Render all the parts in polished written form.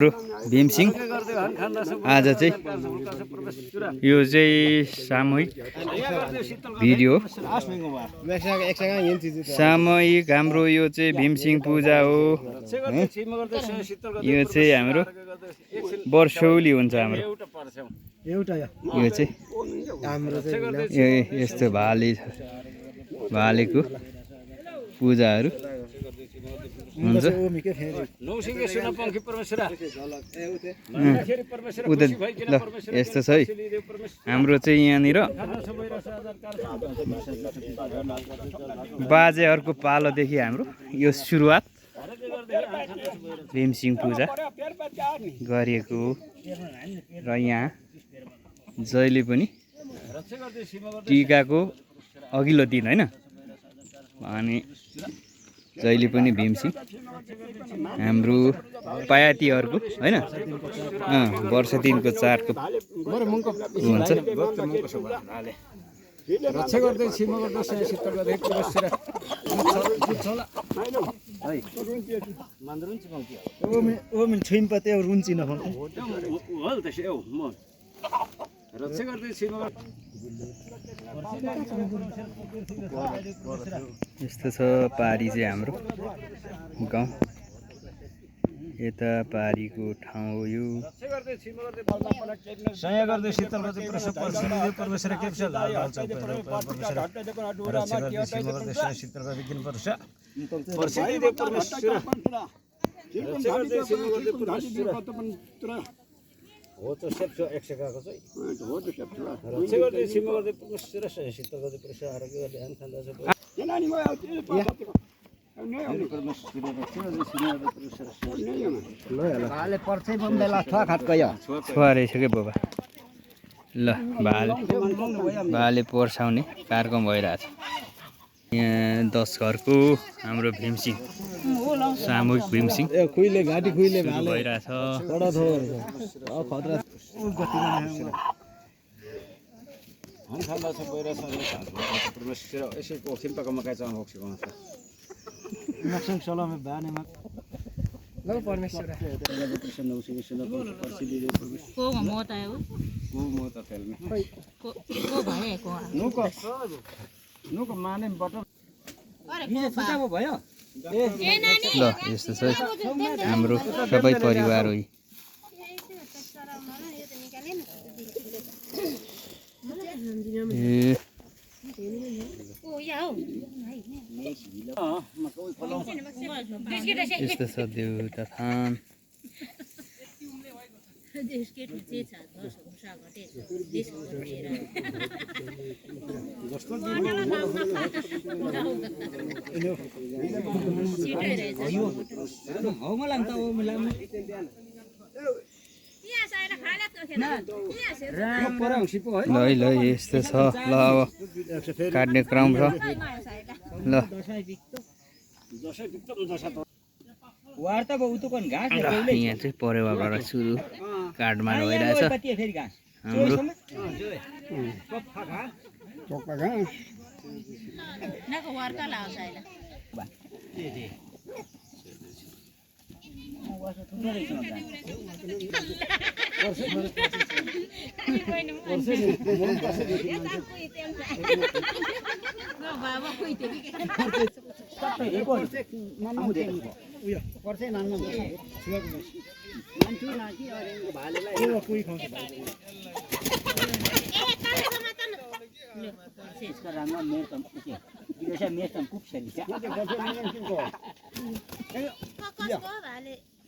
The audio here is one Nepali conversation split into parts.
भीमसिंह आज चाहिँ यो चाहिँ सामूहिक भिडियो सामूहिक हाम्रो यो चाहिँ भीमसिंह पूजा हो। यो चाहिँ हाम्रो वर्षौली हुन्छ हाम्रो यो चाहिँ यस्तो भालेको पूजाहरू हुन्छ। यस्तो छ है हाम्रो चाहिँ यहाँनिर बाजेहरूको पालोदेखि हाम्रो यो सुरुवात भीमसिंह पूजा गरिएको र यहाँ जहिले पनि टिकाको अघिल्लो दिन हैन अनि जहिले पनि भीमसिंह हाम्रो पायातीहरूको हैन वर्ष दिनको चाडको हुन्छ। रक्षा गर्दै छिमा गर्दै शीतल गर्दै पुरस्कार ओ मिन छैन पते और रुन्ची न भन्थे होल त सेउ म रक्षा गर्दै छिमा यस्तो छ पारी चाहिँ हाम्रो गाउँ यता पारीको ठाउँ हो यो। सय गर्दै शीतल गर्दै परमेश्वर के छ हाल्छ रक्षा गर्दै छिमा गर्दै शीतल गर्दै दिन पर्छ पर्सिदि दे परमेश्वर रक्षा गर्दै छिमा गर्दै परमेश्वर हो त सेप्छ 100 गएको चाहिँ हो त सेप्छ रक्षा गर्दै छिमा गर्दै परमेश्वर शीतल गर्दै परमेश्वर आरोग्य गर्दै हामी खाँदा छ जनानी म भाले पर्छै बम्बेला छ खाट गयो छोरा रहेछ के बाबा ल भाले पर्साउने कार्यक्रम भइरहेछ यहाँ 10 घरको हाम्रो भीमसिंह सामूहिक भीमसिंह खुइले घाटी खुइले भाले भइरहेछ बडा थोर खतरा हम खाँदा छ भइरहेछ परमेश्वर यसैको खिम्पाको मकै चाहिँ होक्छ भन्छ नक्सन सलाम बानेमा ल परमेश्वर प्रसन्न उसिसन्न पर्सिदि दे परमेश्वर को मोता है को मोता फेल्ने को भएको नुको माने बटन अरे यो छुटा भयो ए नानी ल यस्तो छ हाम्रो सबै परिवार हो। यस्तो छ देउता थान ल यस्तो छ ल अब काट्ने क्रम छ ल यहाँ चाहिँ परेवाबाट सुरु काठमाडौँ भइरहेछ हाम्रो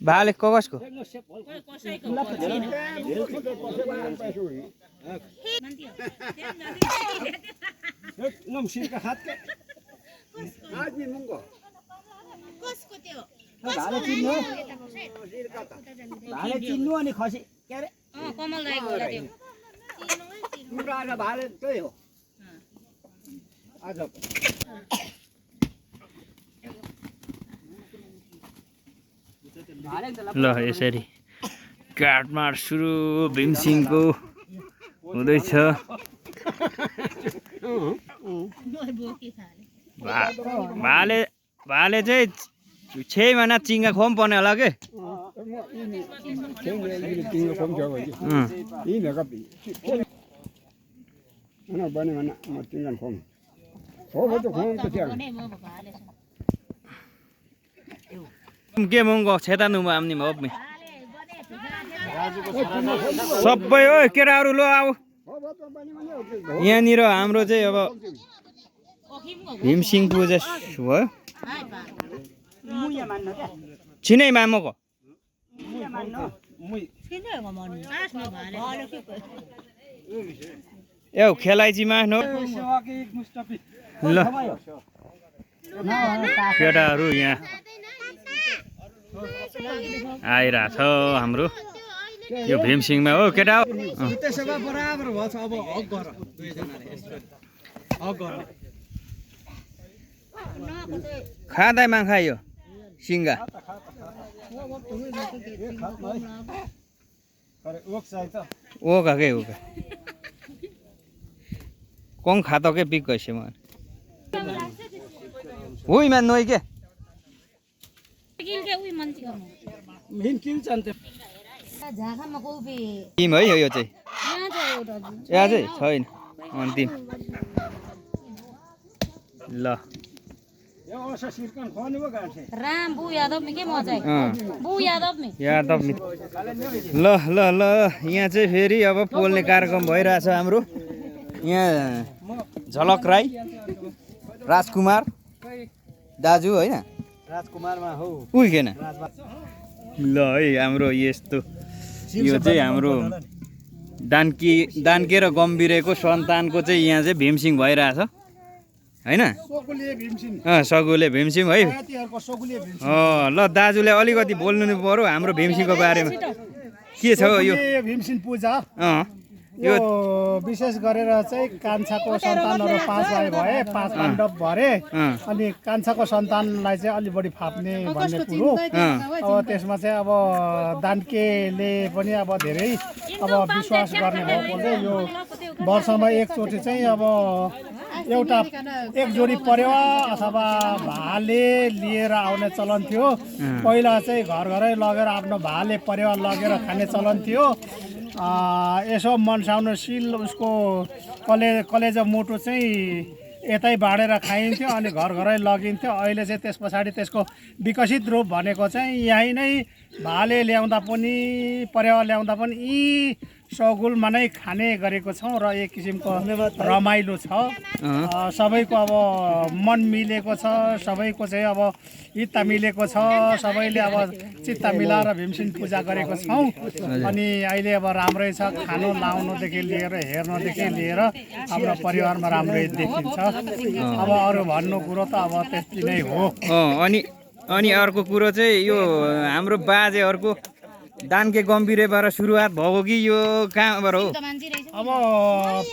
भाले कगसको भाले चिन्नु अनि खसी के अरे कमल दाइको होला त्यो तिम्रो आज भाले त्यही हो आज ल यसरी काठमाड सुरु भीमसिंहको हुँदैछ। भाले चाहिँ 6 महिना चिङ्गा खोम पर्ने होला के के मङ्गो छेता नुमा आम्नी म ओप्मे सबै ओ केटाहरू लो आऊ यहाँनिर हाम्रो चाहिँ अब भीमसिंह पूजा भयो छिनै मामको ए खेलाइची माग्नु ल केटाहरू यहाँ आइरहेछ हाम्रो यो भीमसिंहमा हो केटा हो खाँदै मा खायो सिङ्गा ओका के ओका कौन खाता के पिक कैसे मान हुई मान नोई के टिम है यो चाहिँ यहाँ चाहिँ छैन अन्तिम ल राम बु यादव में के मजा है बु यादव में ल ल ल यहाँ चाहिँ फेरि अब पोल्ने कार्यक्रम भइरहेछ हाम्रो यहाँ झलक राई राजकुमार दाजु होइन राजकुमारमा हो उइकेन ल है हाम्रो यस्तो यो चाहिँ हाम्रो दान्के र गम्भीरको सन्तानको चाहिँ यहाँ चाहिँ भीमसिंह भइरहेछ होइन सगुले भीमसिंह है ल दाजुले अलिकति बोल्नु पर्यो हाम्रो भीमसिंहको बारेमा के छ यो भीमसिंह पूजा यो विशेष गरेर चाहिँ कान्छाको सन्तानहरू 5 भाइ भए 5 पाण्डव भरे अनि कान्छाको सन्तानलाई चाहिँ अलि बढी फाप्ने भन्ने कुरो अब त्यसमा चाहिँ अब दान्केले पनि अब धेरै अब विश्वास गर्ने भएको चाहिँ यो वर्षमा एकचोटि चाहिँ अब एउटा एक जोडी परेवा अथवा भाले लिएर आउने चलन थियो पहिला चाहिँ घर घरै लगेर आफ्नो भाले परेवा लगेर खाने चलन थियो यसो मनसाउनु सिल उसको कलेजा मुटु चाहिँ यतै बाँडेर खाइन्थ्यो अनि घर घरै लगिन्थ्यो अहिले चाहिँ त्यस पछाडि त्यसको विकसित रूप भनेको चाहिँ यहीँ नै भाले ल्याउँदा पनि परेवा ल्याउँदा पनि यी सगुलमा नै खाने गरेको छौँ र एक किसिमको रमाइलो छ सबैको अब मन मिलेको छ सबैको चाहिँ अब हित मिलेको छ सबैले अब चित्त मिलाएर भीमसिंह पूजा गरेको छौँ अनि अहिले अब राम्रै छ खानु लाउनुदेखि लिएर हेर्नदेखि लिएर हाम्रो परिवारमा राम्रै देखिन्छ अब अरू भन्नु कुरो त अब त्यति नै हो अनि अर्को कुरो चाहिँ यो हाम्रो बाजेहरूको दान्के गम्भीरबाट सुरुवात भएको कि यो कहाँबाट हो अब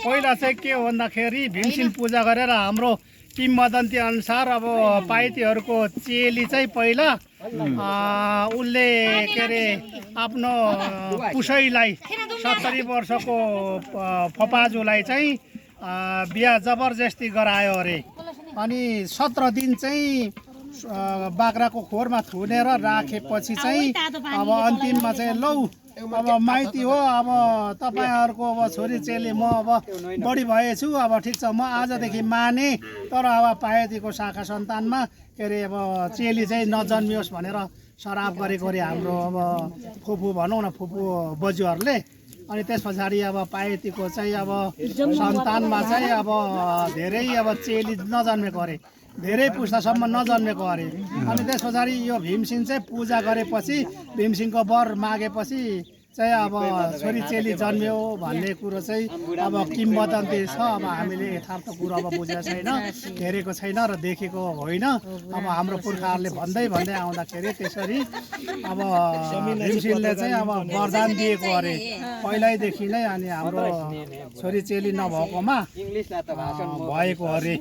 पहिला चाहिँ के हो भन्दाखेरि भीमसिंह पूजा गरेर हाम्रो किंवदन्ती अनुसार अब पाइतीहरूको चेली चाहिँ पहिला उसले के अरे आफ्नो पुसैलाई 70 वर्षको फपाजुलाई चाहिँ बिहा जबरजस्ती गरायो अरे अनि 17 दिन चाहिँ बाख्राको खोरमा थुनेर राखेपछि चाहिँ अब अन्तिममा चाहिँ लौ अब माइती हो अब तपाईँहरूको अब छोरी चेली म अब बढी भएछु अब ठिक छ म आजदेखि माने तर अब पायतीको शाखा सन्तानमा के अरे अब चेली चाहिँ नजन्मियोस् भनेर श्राप गरेको अरे हाम्रो अब फुपू भनौँ न फुपू बजुहरूले अनि त्यस पछाडि अब पायतीको चाहिँ अब सन्तानमा चाहिँ अब धेरै अब चेली नजन्मेको अरे धेरै पुस्तासम्म नजन्मेको अरे अनि त्यस पछाडि यो भीमसिंह चाहिँ पूजा गरेपछि भीमसिंहको वर मागेपछि चाहिँ अब छोरी चेली जन्मियो भन्ने कुरो चाहिँ अब किंवदन्ती छ अब हामीले यथार्थ कुरो अब बुझेको छैन हेरेको छैन र देखेको होइन अब हाम्रो पुर्खाहरूले भन्दै आउँदाखेरि त्यसरी अब भीमसिंहले चाहिँ अब वरदान दिएको अरे पहिल्यैदेखि नै अनि हाम्रो छोरी चेली नभएकोमा भएको अरे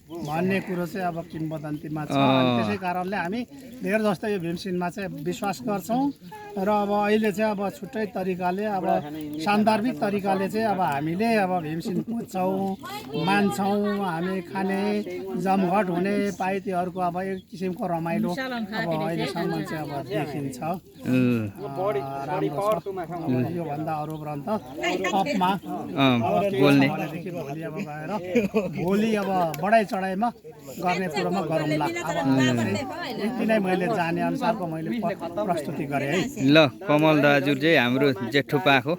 भन्ने कुरो चाहिँ अब किंवदन्तीमा छ अनि त्यसै कारणले हामी धेर जस्तो यो भीमसिंहमा चाहिँ विश्वास गर्छौँ र अब अहिले चाहिँ अब छुट्टै आफ्नै तरिकाले अब सान्दर्भिक तरिकाले चाहिँ अब हामीले अब भीमसेन पुज्छौँ मान्छौँ हामी खाने जमघट हुने पाइतीहरूको अब एक किसिमको रमाइलो अब अहिलेसम्म चाहिँ अब देखिन्छ राम्रो छ योभन्दा अरू व्रत थपमा बोल्ने भोलि अब गएर भोलि अब बढाइ चढाइमा गर्ने कुरोमा गरौँला अब यति नै मैले जाने अनुसारको मैले प्रस्तुति गरेँ है ल कमल दाजु चाहिँ हाम्रो जेठो पाको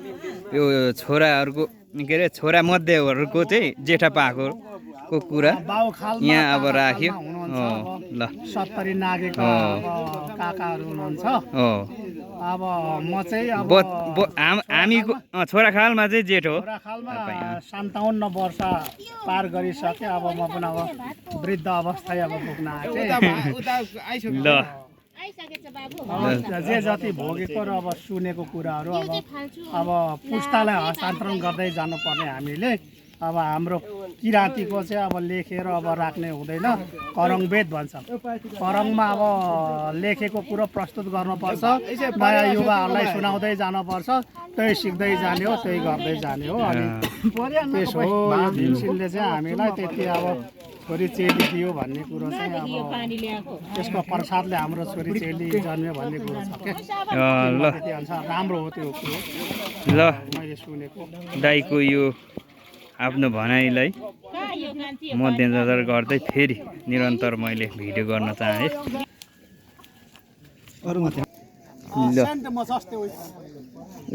यो छोराहरूको के अरे छोरा मध्येहरूको चाहिँ जेठा पाको कुरा यहाँ अब राख्यो ल 70 नागेको काकाहरू हुनुहुन्छ अब म चाहिँ अब हामीको छोरा खालमा चाहिँ जेठो हो खालमा 57 वर्ष पार गरिसके अब म पनि अब वृद्ध अवस्था अब पुग्न आएँ ल जे जति भोगेको र अब सुनेको कुराहरू अब पुस्तालाई हस्तान्तरण गर्दै जानुपर्ने हामीले अब हाम्रो किराँतीको चाहिँ अब लेखेर अब राख्ने हुँदैन करङवेद भन्छ करङमा अब लेखेको कुरो प्रस्तुत गर्नुपर्छ नयाँ युवाहरूलाई सुनाउँदै जानुपर्छ त्यही सिक्दै जाने हो त्यही गर्दै जाने हो अनि त्यसो हो यो भीमसेनले चाहिँ हामीलाई त्यति अब छोरी चेली दियो भन्ने कुरो चाहिँ अब त्यसको प्रसादले हाम्रो छोरी चेली जन्म्यो भन्ने कुरो छ क्या ल त्यति अनुसार राम्रो हो त्यो कुरो ल मैले सुनेको दाइको यो आफ्नो भनाइलाई मध्यनजर गर्दै फेरि निरन्तर मैले भिडियो गर्न चाहेँ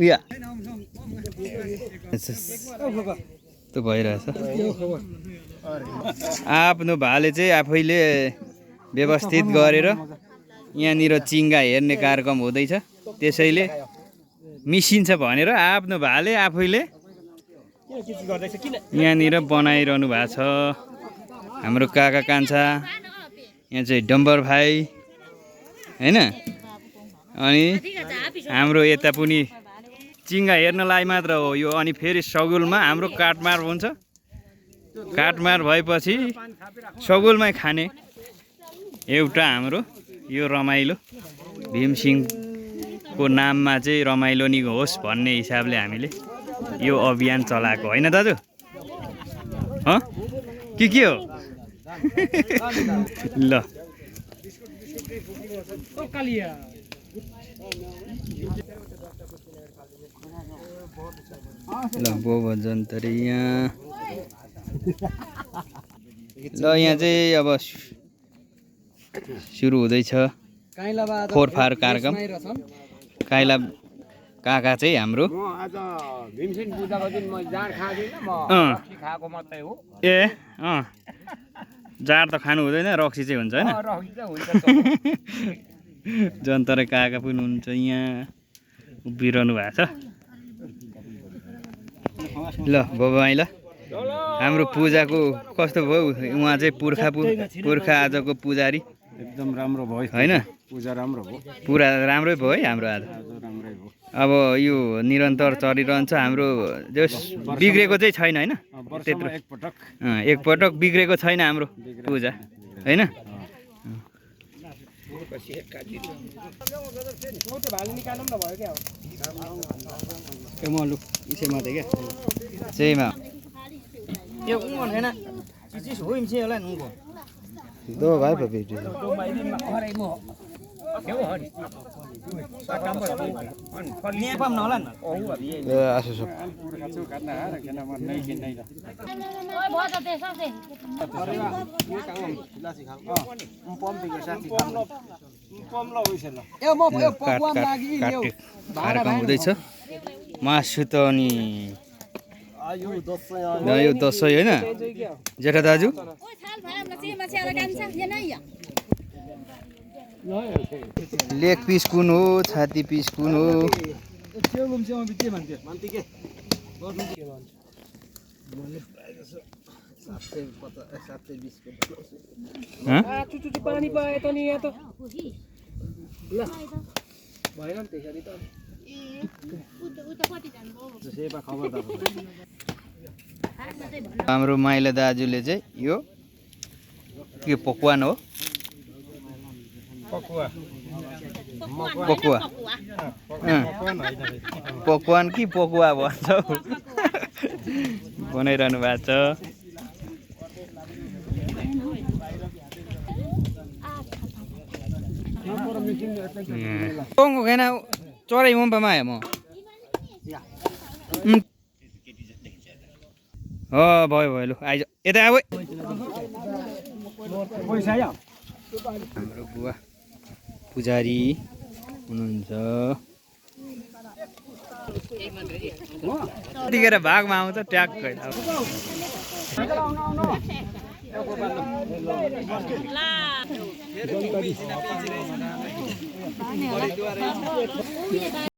उया त्यो भइरहेछ आफ्नो भाले चाहिँ आफैले व्यवस्थित गरेर यहाँनिर चिङ्गा हेर्ने कार्यक्रम हुँदैछ त्यसैले मिसिन्छ भनेर आफ्नो भाले आफैले यहाँनिर बनाइरहनु भएको छ हाम्रो काका कान्छा यहाँ चाहिँ डम्बर भाइ होइन अनि हाम्रो यता पनि चिङ्गा हेर्नलाई मात्र हो यो अनि फेरि सगुलमा हाम्रो काटमार हुन्छ काटमार भएपछि सगुलमै खाने एउटा हाम्रो यो रमाइलो भीमसिंहको नाममा चाहिँ रमाइलो नि होस् भन्ने हिसाबले हामीले यो अभियान चलाएको होइन दाजु के हो ल ल बोबो जन्तरी यहाँ ल यहाँ चाहिँ अब सुरु हुँदैछ फोरफार कार्यक्रम काइला काका चाहिँ हाम्रो ए जाँड त खानु हुँदैन रक्सी चाहिँ हुन्छ होइन जन्तरे काका पनि हुन्छ यहाँ उभिरहनु भएको छ ल बाबाई ल हाम्रो पूजाको कस्तो भयो उहाँ चाहिँ पुर्खा आजको पुजारी एकदम राम्रो भयो होइन पूजा राम्रो भयो पुरा राम्रै भयो है हाम्रो आज अब यो निरन्तर चलिरहन्छ हाम्रो जस बिग्रेको चाहिँ छैन होइन त्यत्रो एकपटक बिग्रेको छैन हाम्रो पूजा होइन सेमा यो उमन हैन चिज होइम छ होला नुको दो भाइ पे बेटी नेपाम नहोला न ए आसु सब कार्यक्रम हुँदैछ मासु त अनि यो दसैँ होइन जेठा दाजु लेग पिस कुन हो छाती पिस कुन हो पानी पाए त नि यहाँ त ल भएन नि त्यसरी त हाम्रो माइला दाजुले चाहिँ यो के पकवान हो पकुवा पकवान कि पकुवा भन्छ बनाइरहनु भएको छ खाना चराई मम्पामा आयो म भयो भयो लु आइज यता अब हाम्रो बुवा पुजारी हुनुहुन्छ यतिखेर भागमा आउँछ ट्याक्कै